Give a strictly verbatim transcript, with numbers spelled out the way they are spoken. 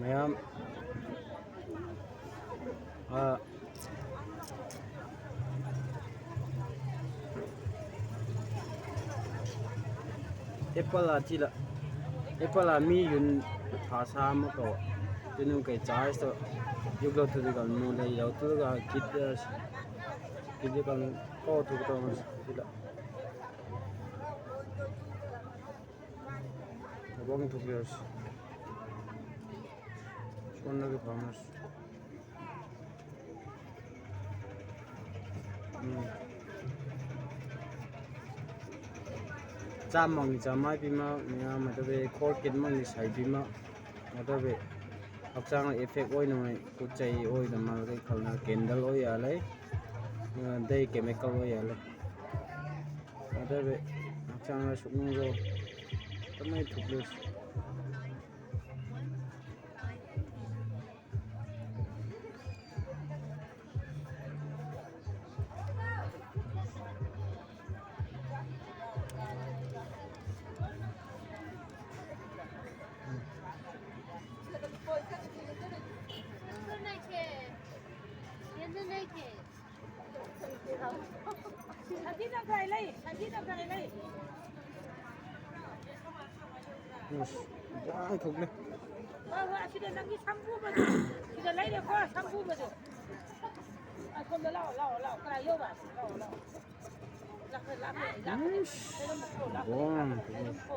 ꯃꯌꯥꯝ, ꯑ, apple ꯑꯊꯤꯂ, apple ꯑꯃꯤ ꯌꯨꯟ ꯐꯥꯁꯥ ꯑꯃ ꯀꯧ, ꯇꯨꯅꯨ ꯀꯩ ꯆꯥꯔꯖꯇꯣ ꯌꯨꯛꯂꯧ ꯇꯨꯗꯨꯒ ꯃꯨ ꯂꯩ ꯌꯥꯎ ꯇꯨꯗꯨꯒ ꯀꯤꯠ, ꯀꯤꯠ ꯀꯧ ꯇꯨ ꯀꯧ ꯁꯤꯗ꯫ ꯊꯕꯛ ꯊꯣꯛꯄꯤꯔꯁꯤ꯫ ꯁꯣꯝꯗꯒꯤ ꯐꯥꯔꯃꯥꯁꯤ꯫ ꯎꯝ꯫ ꯆꯥꯝꯃꯒꯤ ꯆꯥꯝꯃꯉꯥ ꯄꯤꯃ ꯃꯌꯥꯝ ꯑꯗꯨꯒ ꯈꯣꯔ ꯀꯤꯠꯃꯛꯅꯤ ꯁꯥꯏ ꯄꯤꯃ ꯑꯗꯨꯒ ꯍꯛꯆꯥꯡ ꯏꯐꯦꯛ ꯑꯣꯏꯅꯃꯛ ꯄꯣꯠ ꯆꯩ ꯑꯣꯏꯅ ꯃꯥꯒꯤ ꯈꯜꯅ ꯀꯦꯟꯗꯜ ꯑꯣꯏ ꯌꯥꯜꯂꯦ꯫ ꯑꯗꯩ ꯀꯦꯃꯤꯀꯦꯜ ꯑꯣꯏ ꯌꯥꯜꯂꯦ꯫ ꯑꯗꯨꯒ ꯍꯛꯆꯥꯡꯗ ꯁꯨꯛꯅꯨꯡꯗꯣ ꯀꯃꯥꯏꯅ ꯊꯨꯞꯂꯨꯁꯤ꯫ ꯁꯟꯊꯤ ꯇꯪꯈꯥꯏ ꯂꯩ, ꯁꯟꯊꯤ ꯇꯪꯈꯥꯏ ꯂꯩ꯫ ꯑꯁ, ꯌꯥꯝ ꯊꯣꯛꯂꯦ꯫ ꯍꯣꯏ, ꯍꯣꯏ, ꯑꯁꯤꯗ ꯅꯪꯒꯤ ꯁꯝꯄꯨꯕꯗꯣ꯫ ꯁꯤꯗ ꯂꯩꯔꯦꯀꯣ, ꯁꯝꯄꯨꯕꯗꯣ꯫ ꯑꯁꯣꯝꯗ ꯂꯥꯛꯑꯣ, ꯂꯥꯛꯑꯣ, ꯂꯥꯛꯑꯣ꯫ ꯀꯅꯥ ꯌꯧꯕ? ꯂꯥꯛꯑꯣ, ꯂꯥꯛꯑꯣ꯫ ꯂꯥꯛꯈ꯭ꯔꯦ, ꯂꯥꯛꯈ꯭ꯔꯦ, ꯂꯥꯛꯈ꯭ꯔꯦ꯫ ꯏꯁ, ꯂꯩꯔꯝꯃꯨꯀꯣ, ꯂꯥꯛꯈ꯭ꯔꯦ, ꯕꯣꯝ꯫ ꯂꯥꯛꯈ꯭ꯔꯦ, ꯂꯩꯔꯝꯃꯨꯀꯣ꯫